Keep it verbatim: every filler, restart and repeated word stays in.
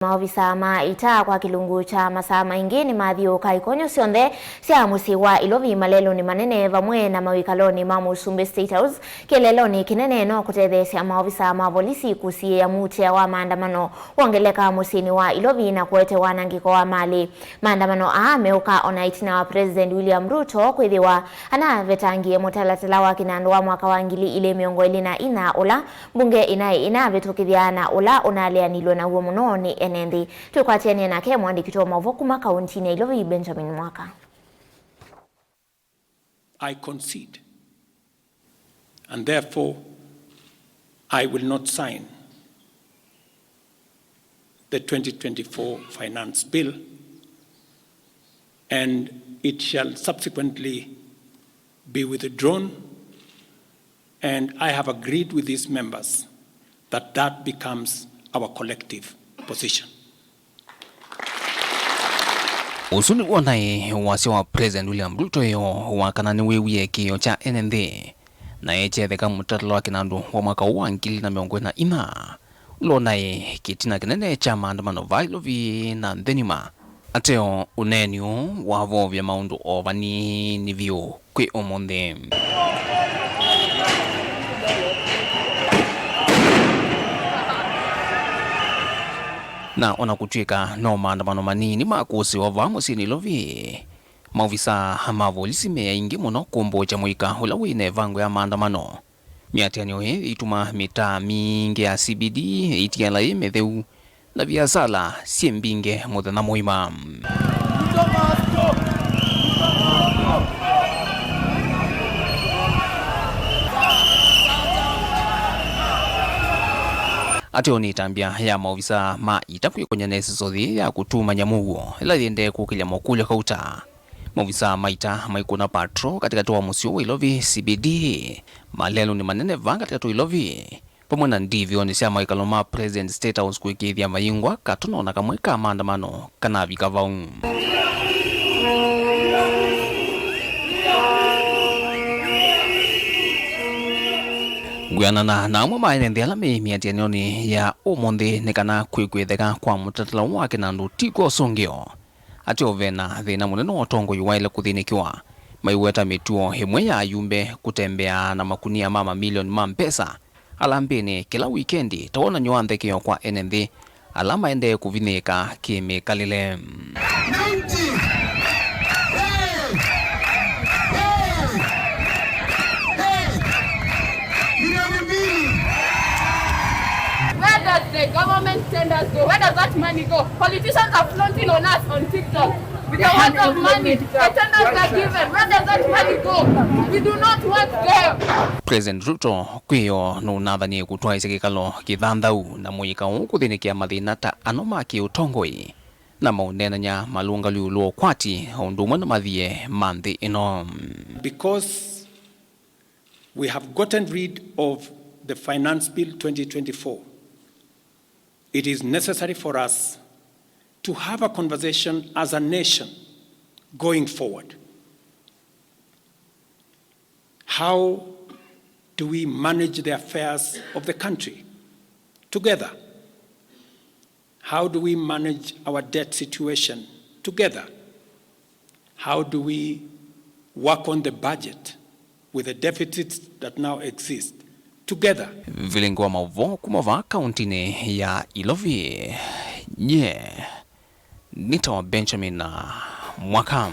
Maovisa ma ita kwa kĩlungu kya masaa maingĩ nĩmathiũũka ikonyo syonthe sya mũsyĩ wa Ilovi malelũnĩ manene vamwe na mawĩkalonĩ ma Mũsumbĩ State House, kĩeleelonĩ kĩnene no kũtetheesya maovisa ma volisi kũsiĩĩa muutĩa wa maandamano wongeleka mũsyĩnĩ wa Ilovi na kũete wanangĩko wa malĩ. Maandamano aa meũka ona ĩtina wa President William Ruto kwĩthĩwa anavetangie mũtalatala wa kĩnandũ wa mwaka wa ngili ilĩ mĩongo ĩlĩ na inya ũla mbunge ĩnaĩ ĩnavĩtũkĩthya na ũla ũnaleanilwe naw'o mũno nĩ ene nthĩ. Twĩkwatĩanĩe nake mũandĩki witũ wa maũvoo kuma kauntinĩ ya Ilovi, Benjamin Mwaka. I concede, and therefore I will not sign the twenty twenty-four Finance Bill, and it shall subsequently be withdrawn, and I have agreed with these members that that becomes our collective position. Ũsu nĩw'o naĩ wasya wa President William Ruto ĩyo wa kana nĩwĩwie kĩĩo kya ene nthĩ, na ekyetheka mũtalatala wa kĩnandũ wa mwaka ũũ wa ngili na mĩongo ĩna na inya, ũla ũnaĩ kĩtina kĩnene kya maandamano vaa Ilovi na nthĩ ng'ima. Ateo, ũneeni ũũ wavovya maũndũ o vanini vyũ kwĩ ũmũnthĩ. Na ona kũtw'ĩka no maandamano manini ma kũsĩwa vaa mũsyĩnĩ Ilovi, maovisaa ma volisi me aingĩ mũno kũmbũũkya mũika ũla wĩ na ĩvango ya maandamano. Mĩatĩanĩo ĩĩ ĩituma mĩtaa mingĩ ya C B D ĩitiala yĩ mĩtheu, na viasala syĩ mbingĩ mũthenya mũima. Ateo nĩ ĩtambya ya maovisaa ma ita kwĩkony'a na ĩseso yĩĩ ya kũtumany'a mũuo, ĩla yĩendee kũkĩlya makũlyo kauta. Maovisaa ma ita maikũna patrol katĩkatĩ wa mũsyĩ wa Ilovi C B D, malelũnĩ manene vaa katĩkatĩ wa Ilovi, vamwe na ndivionĩ sya mawĩkalo ma President State House kũĩkĩĩthya mayingwa katono na kamwe ka maandamano kanavika vau. Ngwĩanana na amwe ma ene nthĩ ala me mĩatĩanĩonĩ ya ũmũnthĩ nĩ kana kwĩkwĩtheka kwa mũtalatala wa kĩnandũ ti kwa ũsũngĩo. Ateo ve na thĩna mũnene wa ũtongoi waĩle kũthĩnĩkĩwa, maiweta mĩtuo ĩmwe ya ayumbe kũtembea na makunia ma mamilioni ma mbesa alambĩnĩ kĩla wikendi ta wonany'o wa nthekeo kwa ene nthĩ ala maendee kũvinyĩĩka kĩ-mĩkalĩle. Where does the government tenders go? Where does that money go? Politicians are flaunting on us on TikTok with the words of money. The tenders are given. Where does that money go? We do not want them. President Ruto kwĩyo nũnathanie kũtwaĩsya kĩkalo kĩthanthau na mũika ũũ kũthĩnĩkĩa mathĩna ta ano ma kĩũtongoi na maũneenany'a malũngalu ĩũlũ wa ũkwati o ũndũ ũmwe na mathiĩ ma nthĩ ĩno. Because we have gotten rid of the Finance Bill twenty twenty-four, it is necessary for us to have a conversation as a nation going forward. How do we manage the affairs of the country together? How do we manage our debt situation together? How do we work on the budget with the deficits that now exist together? Vilingi wa maũvoo kuma vaa kauntinĩ ya Ilovi, nye nĩtawa Benjamin Mwaka.